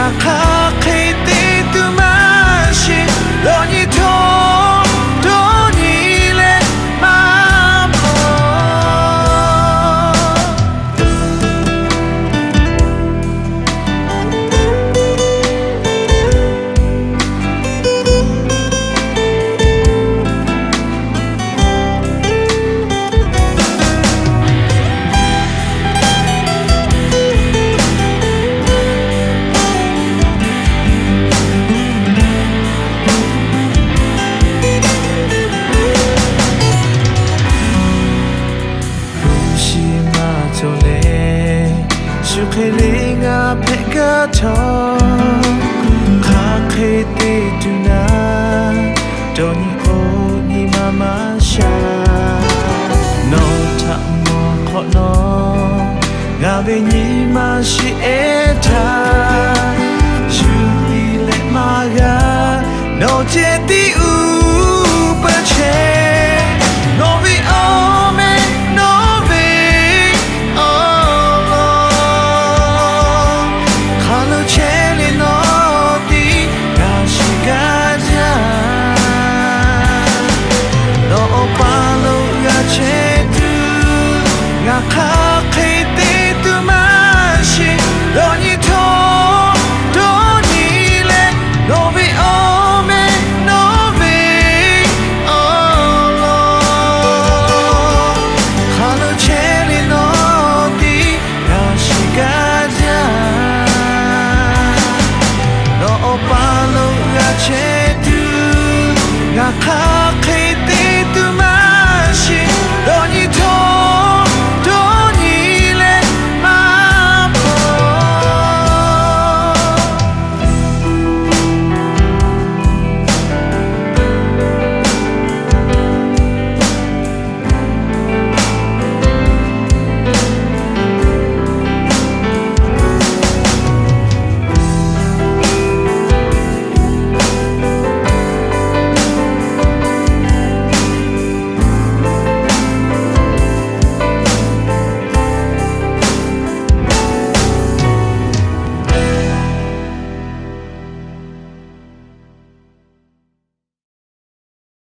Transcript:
Hk'aˬ hk'e te tuˬ maˇ shiˍ, dawˇ nyi htawˇ dawˇ nyi leh maˇ mawˬ. Luˬ shiˍ maˇ cawˬ leh, shu hk'e le ngaˬ hpehꞈ gaˇ htawˇ, hk'aˬ hk'e te tuˬ naˍ, dawˇ nyi k'o nyi ma maˇ sha. Nawˬ htaꞈ mawˬ hk'awꞈ nawˉ, ngaˬ ve nyi ma shiˍ ehˉ htaˇ, shu tiˉ leh maˇ g'a, nawˬ ceh tiˉ uˉ peunˍ chehˇ. Nawˬ ve awˬ meh nawˬ ve awˬ lawn, hk'aˬ lo chehˇ le nawˬ tiˉ g'a shiˍ gaˇ jaˇ. Nawˬ awˬ pa lo g'a chehˇ tuˬ, ngaˬ hk'aˬ hk'e te tuˬ maˇ shiˍ, dawˇ nyi htawˇ dawˇ nyi leh, nawˬ ve awˬ meh nawˬ ve awˬ lawn, hk'aˬ lo chehˇ le nawˬ tiˉ g'a shiˍ gaˇ jaˇ. Nawˬ awˬ pa lo g'a chehˇ tuˬ, ngaˬ hk'aˬ